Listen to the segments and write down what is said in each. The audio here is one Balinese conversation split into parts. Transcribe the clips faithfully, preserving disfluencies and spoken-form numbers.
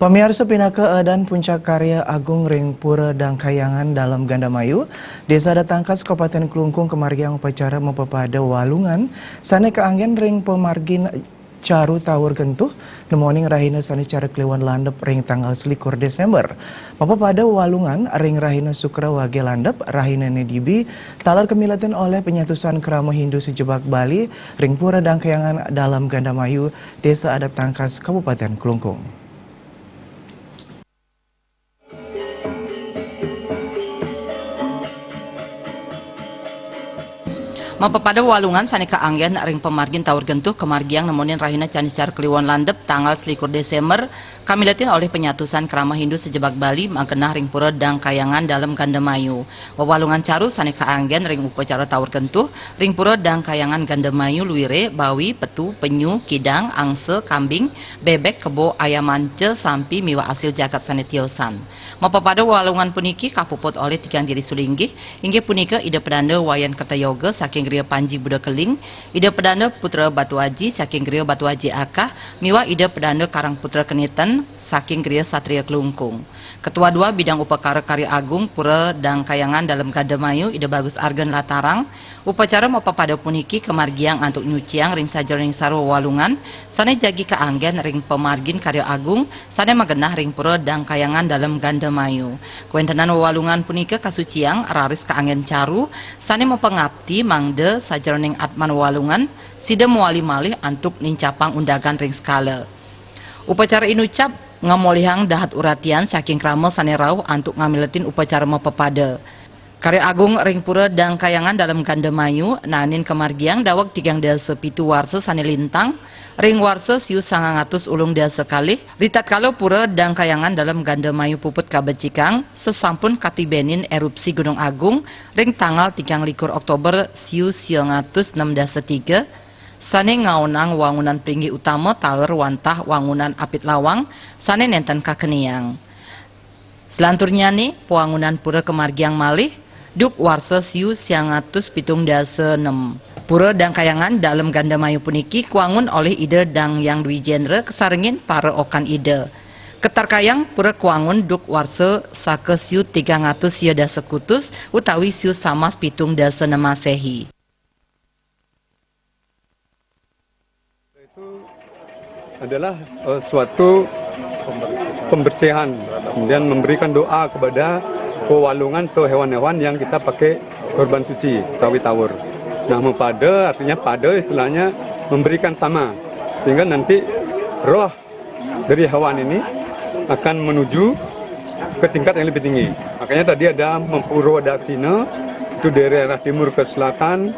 Pamiarsa, pinaka adan puncak karya agung ring Pura Dangkayangan Dalem Gandamayu, Desa Adat Tangkas, Kabupaten Klungkung, kamargiang upacara mapapada walungan sane kaanggen ring pamargin Caru Taur Gentuh, nemoning rahina Saniscara Kliwon Landep ring tanggal selikur Desember. Mapapada walungan ring rahina Sukra wage landep, rahinane dibi, taler kamiletin olih panyatusan krama Hindu sajebag Bali ring Pura Dangkayangan Dalem Gandamayu, Desa Adat Tangkas, Kabupaten Klungkung. Mapapada walungan sane kaanggen ring pamargin Taur Gentuh kamargiang nemonin rahina Caniscara Kliwon Landep tanggal selikur Desember, kamiletin olih panyatusan krama Hindu sajebag Bali magenah ring Pura Dangkayangan Dalem Gandamayu. Wewalungan caru sane kaanggen ring upacara Taur Gentuh ring Pura Dangkayangan Gandamayu luire, bawi, petu, penyu, kidang, angsa, kambing, bebek, kebo, ayam manca, sampi miwah asil jagat sane tiosan. Mapapada walungan puniki kapuput olih tigang diri sulinggih, inggih punika Ida Pedanda Wayan Kertayoga saking Griya Panji Buda Keling, Ida Pedanda Putra Batu Aji saking Griya Batu Aji Akah, miwah Ida Pedanda Karang Putra Keniten saking Griya Satria Klungkung. Ketua Dua Bidang Upakara Karya Agung Pura Dangkayangan Dalem Gandamayu, Ida Bagus Argen latarang, upacara mapapada puniki kamargiang antuk nyuciang ring sajeroning sarwa walungan sane jagi kaanggen ring pamargin karya agung sane magenah ring Pura Dangkayangan Dalem Gandamayu. Kawentenan wewalungan punika kasuciang raris kaanggen caru sane mapangapti mangda sajeroning atman wewalungan sida mawali malih antuk nincapang undagan ring sekala. Upacara inucap ngamolihang dahat uratian saking krama sane rauh antuk ngamiletin upacara mapapada. Karya agung ring Pura Dangkayangan Dalem Gandamayu naenin kamargiang daweg tigang dasa pitu warsa sane lintang, ring warsa siu sangang atus ulung dasa kalih, ritatkala Pura Dangkayangan Dalem Gandamayu puput kabecikang, sasampun katibenin erupsi Gunung Agung ring tanggal tigang likur Oktober siu siang atus nem dasa tiga, sane ngaonang wangunan plinggih utama taler wantah wangunan apit lawang sane nenten kakeniang. Selanturnyane, pawangunan pura kamargiang malih duk warsa siu siang atus pitung dasa nem. Pura Dangkayangan Dalem Gandamayu puniki kawangun olih Ida Dang Hyang Dwijendra kasarengin para okan Ida. Katarkayang pura kawangun duk warsa saka siu tigang atus sia dasa kutus utawi siu samas pitung dasa nem Masehi. Itu adalah eh, suatu pembersihan, kemudian memberikan doa kepada wewalungan atau hewan-hewan yang kita pakai korban suci utawi tawur. Nah, mapada artinya pada istilahnya memberikan sama, sehingga nanti roh dari hewan ini akan menuju ke tingkat yang lebih tinggi. Makanya tadi ada Pura Daksina, itu dari arah timur ke selatan,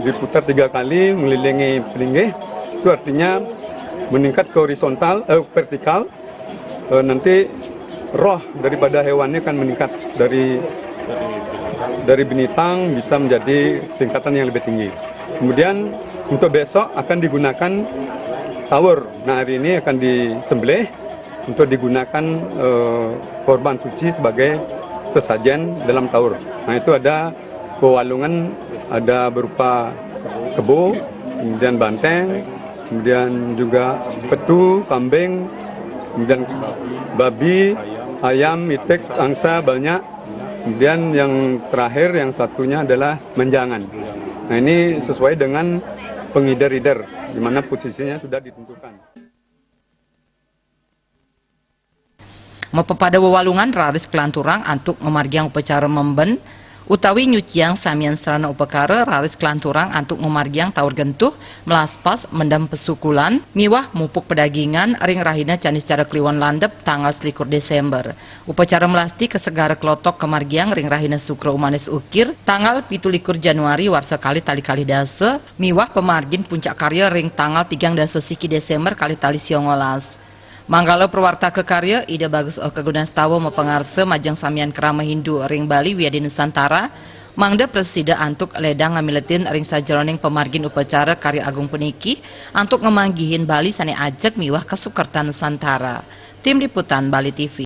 diputar tiga kali mengelilingi pelinggih. Itu artinya meningkat ke horizontal, eh, vertikal. Eh, nanti roh daripada hewannya akan meningkat dari dari binatang bisa menjadi tingkatan yang lebih tinggi. Kemudian untuk besok akan digunakan tawur. Nah, hari ini akan disembelih untuk digunakan eh, korban suci sebagai sesajen dalam tawur. Nah, itu ada wewalungan, ada berupa kebo, kemudian banteng, kemudian juga petu, kambing, kemudian babi, ayam, itik, angsa banyak. Kemudian yang terakhir, yang satunya adalah menjangan. Nah, ini sesuai dengan pengider-ider, di mana posisinya sudah ditentukan. Mapapada wewalungan raris kalanturang antuk ngamargiang upacara memben utawi nyuciang samian sarana upakara, raris kalanturang antuk ngamargiang tawur gentuh, melaspas, mendem pesukulan, miwah mupuk pedagingan ring rahina Caniscara Kliwon Landep tanggal selikur Desember. Upacara melasti kasegara klotok kamargiang ring rahina Sukra Umanis Ukir tanggal pitu likur Januari warsa kalih tali kalih dasa, miwah pamargin puncak karya ring tanggal tigang dasa siki Desember kalih tali sia ngolas. Manggala prawartaka karya Ida Bagus Oka Gunastawa mapangarsa majeng samian krama Hindu ring Bali wiadin Nusantara, mangda prasida antuk ledang ngamiletin ring sajeroning pamargin upacara karya agung puniki antuk ngamanggihin Bali sane ajeg miwah kasukertan Nusantara. Tim Liputan Bali T V.